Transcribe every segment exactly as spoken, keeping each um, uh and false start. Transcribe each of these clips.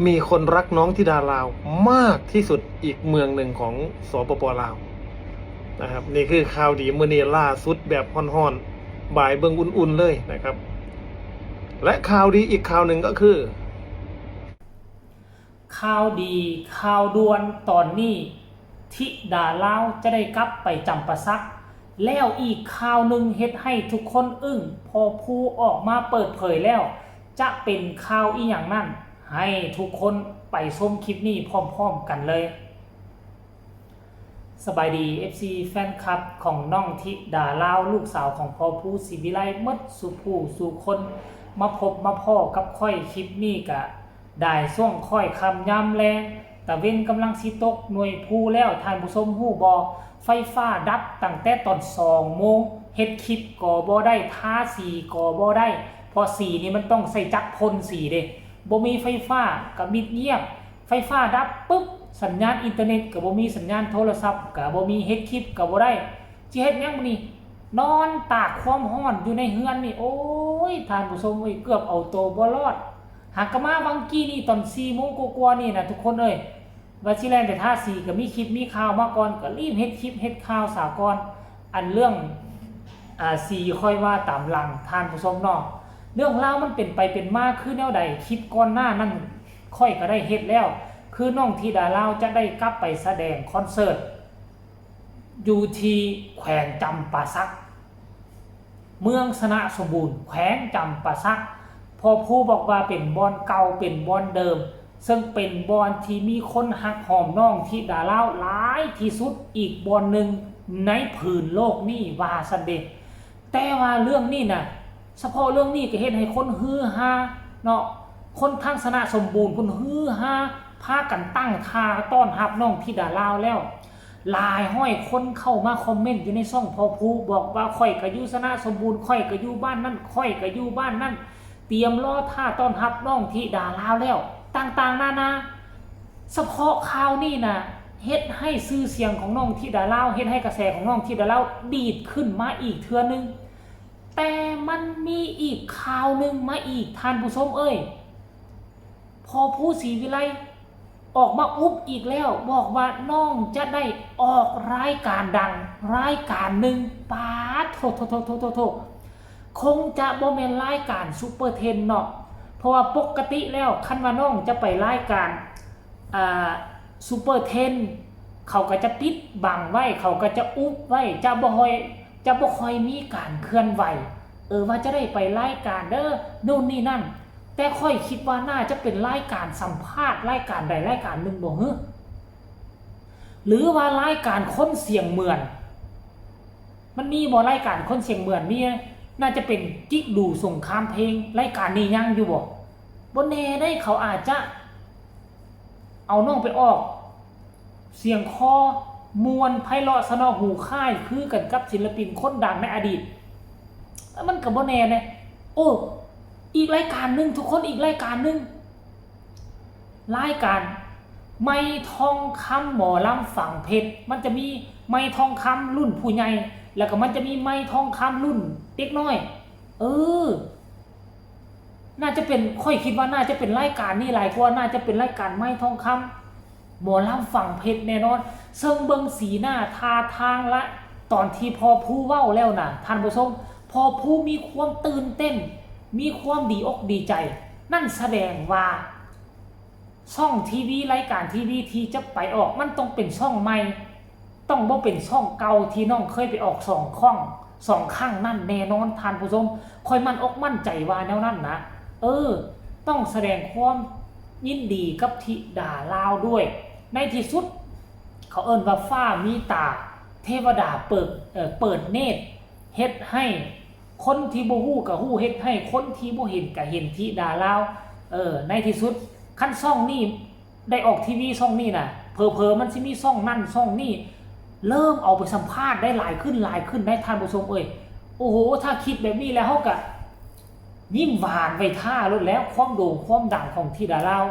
มีคนรักน้องธิดาลาวมากที่สุดอีกเมืองหนึ่งของ สปป ลาวนะครับ นี่คือข่าวดีมื้อนี้ล่าสุดแบบฮ้อนๆ บ่ายเบิ่งอุ่นๆ เลยนะครับ และข่าวดีอีกข่าวหนึ่งก็คือ ข่าวดีข่าวด่วนตอนนี้ ธิดาลาวจะได้กลับไปจำปาสัก แล้วอีกข่าวหนึ่งเฮ็ดให้ทุกคนอึ้ง พอผู้ออกมาเปิดเผยแล้ว จะเป็นข่าวอีหยังนั้น ให้ทุกคนไปชมคลิปนี้พร้อมๆกันเลย สบายดี เอฟซี แฟนคลับของน้องธิดาลาว ลูกสาวของพ่อผู้ศรีวิไลหมดสู่ผู้สู่คน มาพบมาพ้อกับข้อยคลิปนี้กะได้ช่วงค่อยค่ำยามแลง ตะเว็นกำลังสิตกหน่วยพูแล้ว ท่านผู้ชมฮู้บ่ ไฟฟ้าดับตั้งแต่ตอนสองโมง เฮ็ดคลิปก็บ่ได้ ทาสีก็บ่ได้ เพราะสีนี่มันต้องใช้จักรพ่นสีเด้ บ่มีไฟฟ้าก็มิดเงียบ ไฟฟ้าดับปุ๊บ สัญญาณอินเทอร์เน็ตก็บ่มี สัญญาณโทรศัพท์ก็บ่มี เฮ็ดคลิปก็บ่ได้ สิเฮ็ดหยังมื้อนี้ นอนตากความร้อนอยู่ในเฮือนนี่ โอ้ย ท่านผู้ชมเอ้ย เกือบเอาตัวบ่รอด หากก็มาวังกี้นี่ตอนสี่โมงกว่าๆนี่นะทุกคนเอ้ย ว่าสิแล่นไปทาสีก็มีคลิปมีข่าวมาก่อน ก็รีบเฮ็ดคลิปเฮ็ดข่าวสาก่อน อันเรื่อง อ่า สีค่อยว่าตามหลัง ท่านผู้ชมเนาะ เรื่องราวมันเป็นไปเป็นมาคือแนวใด คลิปก่อนหน้านั้นค่อยก็ได้เฮ็ดแล้ว คือน้องธิดาลาวจะได้กลับไปแสดงคอนเสิร์ต อยู่ที่แขวงจำปาสัก เมืองชนะสมบูรณ์ แขวงจำปาสัก พ่อผู้บอกว่าเป็นบ่อนเก่า เป็นบ่อนเดิม ซึ่งเป็นบ่อนที่มีคนฮักหอมน้องธิดาลาวหลายที่สุดอีกบ่อนหนึ่งในผืนโลกนี้ ว่าซั้นเด้ แต่ว่าเรื่องนี้น่ะ เฉพาะเรื่องนี้ก็เฮ็ดให้คนฮือฮาเนาะ คนทางชนะสมบูรณ์เพิ่นฮือฮา พากันตั้งท่าต้อนรับน้องธิดาลาวแล้ว หลายร้อยคนเข้ามาคอมเมนต์อยู่ในช่องพ่อผู้ บอกว่าข้อยก็อยู่ชนะสมบูรณ์ ข้อยก็อยู่บ้านนั่น ข้อยก็อยู่บ้านนั่น เตรียมรอท่าต้อนรับน้องธิดาลาวแล้ว ต่างๆนานา เฉพาะข่าวนี้น่ะ เฮ็ดให้ชื่อเสียงของน้องธิดาลาว เฮ็ดให้กระแสของน้องธิดาลาวดีดขึ้นมาอีกเทื่อหนึ่ง แต่มันมีอีกข่าวหนึ่งมาอีก ท่านผู้ชมเอ้ย พ่อผู้ศรีวิไลออกมาอุ๊บอีกแล้ว บอกว่าน้องจะได้ออกรายการดังรายการหนึ่ง ป๊าดโถ โถ โถ โถ โถ โถ คงจะบ่แม่นรายการซุปเปอร์เทนเนาะ เพราะว่าปกติแล้วคันว่าน้องจะไปรายการ อ่า ซุปเปอร์เทน เขาก็จะปิดบังไว้ เขาก็จะอุ๊บไว้ จะบ่ค่อย จะบ่ค่อยมีการเคลื่อนไหว เออ ว่าจะได้ไปรายการเด้อ นู่นนี่นั่น แต่ข้อยคิดว่าน่าจะเป็นรายการสัมภาษณ์รายการใดรายการหนึ่งบ่ฮึ หรือว่ารายการคนเสียงเหมือน มันมีบ่รายการคนเสียงเหมือน มี น่าจะเป็นกิ๊กดูสงครามเพลง รายการนี้ยังอยู่บ่ บ่แน่ได้ เขาอาจจะเอาน้องไปออก เสียงคอม่วนไพเราะสนอหูค่ายคือกันกับศิลปินคนดังในอดีต แล้วมันก็บ่แน่เด้ โอ้ อีกรายการหนึ่ง ทุกคน อีกรายการหนึ่ง รายการไมค์ทองคำหมอลำฝังเพชร มันจะมีไมค์ทองคำรุ่นผู้ใหญ่ แล้วก็มันจะมีไมค์ทองคำรุ่นเด็กน้อย เออ น่าจะเป็น ข้อยคิดว่าน่าจะเป็นรายการนี้หลายกว่า น่าจะเป็นรายการไมค์ทองคำหมอลำฝังเพชรแน่นอน ซึ่งเบิ่งสีหน้าท่าทางและตอนที่พ่อผู้เว้าแล้วนะ ท่านผู้ชม พ่อผู้มีความตื่นเต้น มีความดีอกดีใจ นั่นแสดงว่า ช่องทีวี รายการทีวีที่จะไปออก มันต้องเป็นช่องใหม่ ต้องบ่เป็นช่องเก่าที่น้องเคยไปออกสองครั้ง สองครั้งนั่นแน่นอน ท่านผู้ชม ข้อยมั่นอกมั่นใจว่าแนวนั้นนะ เออ ต้องแสดงความยินดีกับธิดาลาวด้วย ในที่สุด เขาเอิ้นว่าฟ้ามีตา เทวดาเปิด เอ่อ เปิดเนตร เฮ็ดให้คนที่บ่ฮู้ก็ฮู้ เฮ็ดให้คนที่บ่เห็นก็เห็น ธิดาลาว เออ ในที่สุด คันช่องนี้ได้ออกทีวีช่องนี้น่ะ เผลอๆมันสิมีช่องนั่นช่องนี้ เริ่มเอาไปสัมภาษณ์ได้หลายขึ้นหลายขึ้นได้ ท่านผู้ชมเอ้ย โอ้โห ถ้าคิดแบบนี้แล้วเฮาก็ยิ้มหวานไว้ท่าโลดแล้ว ความโด่งความดังของธิดาลาว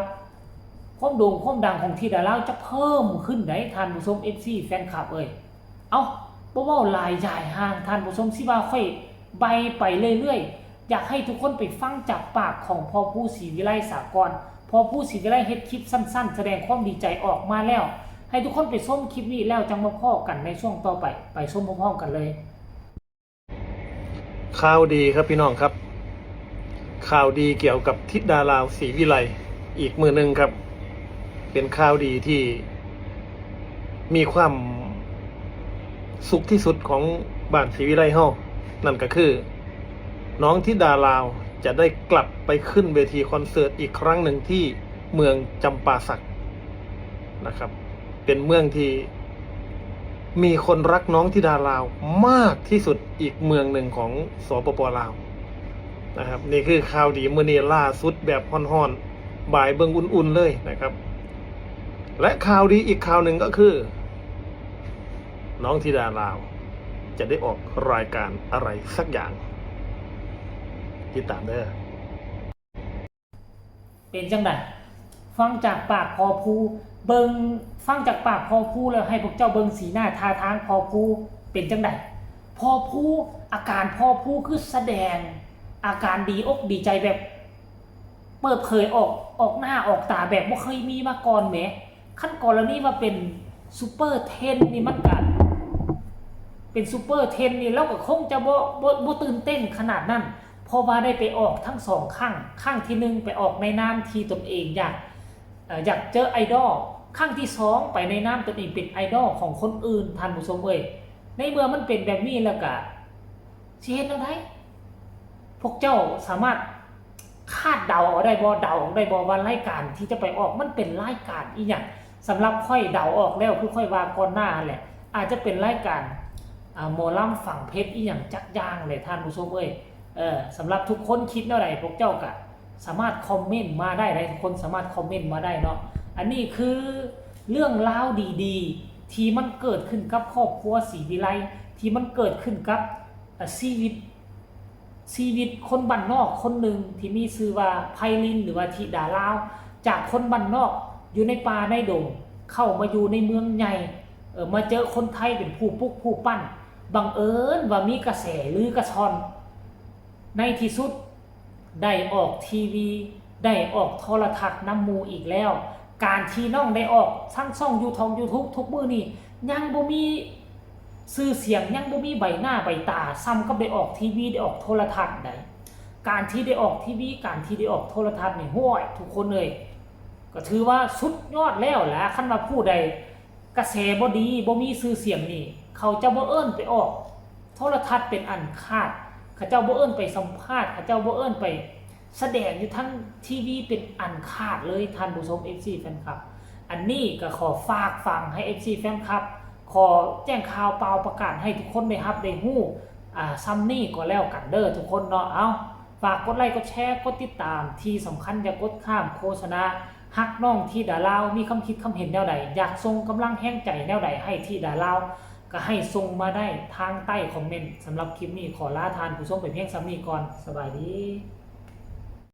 ความโด่งความดังของธิดาลาวจะเพิ่มขึ้นได้ ท่านผู้ชม เอฟซี แฟนคลับเอ้ย เอ้า บ่เว้าหลายยายห่าง ท่านผู้ชม สิว่าข้อยใบ้ไปเรื่อยๆ อยากให้ทุกคนไปฟังจากปากของพ่อผู้ศรีวิไลสากล พอผู้ศรีวิไลเฮ็ดคลิปสั้นๆ แสดงความดีใจออกมาแล้ว ให้ทุกคนไปชมคลิปนี้แล้วจังมาพ้อกันในช่วงต่อไป ไปชมพร้อมๆกันเลย ข่าวดีครับพี่น้องครับ ข่าวดีเกี่ยวกับธิดาลาวศรีวิไลอีกมื้อหนึ่งครับ เป็นข่าวดีที่มีความสุขที่สุดของบ้านศรีวิไลเฮา นั่นก็คือ น้องธิดาลาวจะได้กลับไปขึ้นเวทีคอนเสิร์ตอีกครั้งหนึ่งที่เมืองจำปาสักนะครับ เป็นเมืองที่มีคนรักน้องธิดาลาวมากที่สุดอีกเมืองหนึ่งของสปป.ลาวนะครับ นี่คือข่าวดีมื้อนี้ล่าสุดแบบฮ้อนๆ บ่ายเบิ่งอุ่นๆเลยนะครับ และข่าวดีอีกข่าวหนึ่งก็คือ น้องธิดาลาวจะได้ออกรายการอะไรสักอย่าง ติดตามเด้อ เป็นจังใด ฟังจากปากพ่อผู้ เบิ่ง ฟังจากปากพ่อผู้แล้วให้พวกเจ้าเบิ่งสีหน้าท่าทางพ่อผู้ เป็นจังใด พ่อผู้ อาการพ่อผู้คือแสดง อาการดีอกดีใจแบบ เปิดเผยออก ออกหน้าออกตาแบบบ่เคยมีมาก่อนแหม คันกรณีว่าเป็นซูเปอร์เทนนี่มันก็ เป็นซูเปอร์เทนนี่เราก็คงจะบ่ บ่ บ่ตื่นเต้นขนาดนั้น เพราะว่าได้ไปออกทั้งสองครั้ง ครั้งที่หนึ่งไปออกในนามที่ตนเองอยาก เอ่อ อยากเจอไอดอล ครั้งที่สองไปในนามตนเองเป็นไอดอลของคนอื่น ท่านผู้ชมเอ้ย ในเมื่อมันเป็นแบบนี้แล้วก็สิเฮ็ดแนวใด พวกเจ้าสามารถคาดเดาเอาได้บ่ เดาออกได้บ่ว่ารายการที่จะไปออกมันเป็นรายการอีหยัง สำหรับข้อยเดาออกแล้ว คือข้อยว่าก่อนหน้าหั้นแหละ อาจจะเป็นรายการ อ่า หมอลำฝังเพชรอีหยังจักอย่างแหละ ท่านผู้ชมเอ้ย เออ สำหรับทุกคนคิดแนวใด พวกเจ้าก็สามารถคอมเมนต์มาได้ ทุกคนสามารถคอมเมนต์มาได้เนาะ อันนี้คือเรื่องราวดีๆ ที่มันเกิดขึ้นกับครอบครัวศรีวิไล ที่มันเกิดขึ้นกับ อ่ะ ชีวิต ชีวิตคนบ้านนอกคนหนึ่งที่มีชื่อว่าไพลินหรือว่าธิดาลาว จากคนบ้านนอกอยู่ในป่าในดง เข้ามาอยู่ในเมืองใหญ่ เออ มาเจอคนไทยเป็นผู้ปลุกผู้ปั้น บังเอิญว่ามีกระแสลือกระชอน ในที่สุดได้ออกทีวี ได้ออกโทรทัศน์นำหมู่อีกแล้ว การที่น้องได้ออกทั้งช่องยูทองยูทูบทุกมื้อนี่ ยังบ่มีชื่อเสียง ยังบ่มีใบหน้าใบตา ส่ำกับได้ออกทีวี ได้ออกโทรทัศน์ใด การที่ได้ออกทีวี การที่ได้ออกโทรทัศน์นี่ ห้วย ทุกคนเอ้ย ก็ถือว่าสุดยอดแล้วแหละ คันว่าผู้ใดกระแสบ่ดี บ่มีชื่อเสียงนี่ เขาเจ้าบ่เอิ้นไปออกโทรทัศน์เป็นอันขาด เขาเจ้าบ่เอิ้นไปสัมภาษณ์ เขาเจ้าบ่เอิ้นไปแสดงอยู่ทางทีวีเป็นอันขาดเลย ท่านผู้ชม เอฟซี แฟนคลับ อันนี้ก็ขอฝากฝังให้ เอฟซี แฟนคลับ ขอแจ้งข่าวเป่าประกาศให้ทุกคนได้รับได้ฮู้ อ่า ส่ำนี้ก็แล้วกันเด้อทุกคนเนาะ เอ้า ฝากกดไลค์กดแชร์กดติดตาม ที่สำคัญอย่ากดข้ามโฆษณา ฮักน้องธิดาลาว มีความคิดความเห็นแนวใด อยากส่งกำลังแฮงใจแนวใดให้ธิดาลาว ก็ให้ส่งมาได้ทางใต้คอมเมนต์ สำหรับคลิปนี้ขอลาท่านผู้ชมไปเพียงส่ำนี้ก่อน สบายดี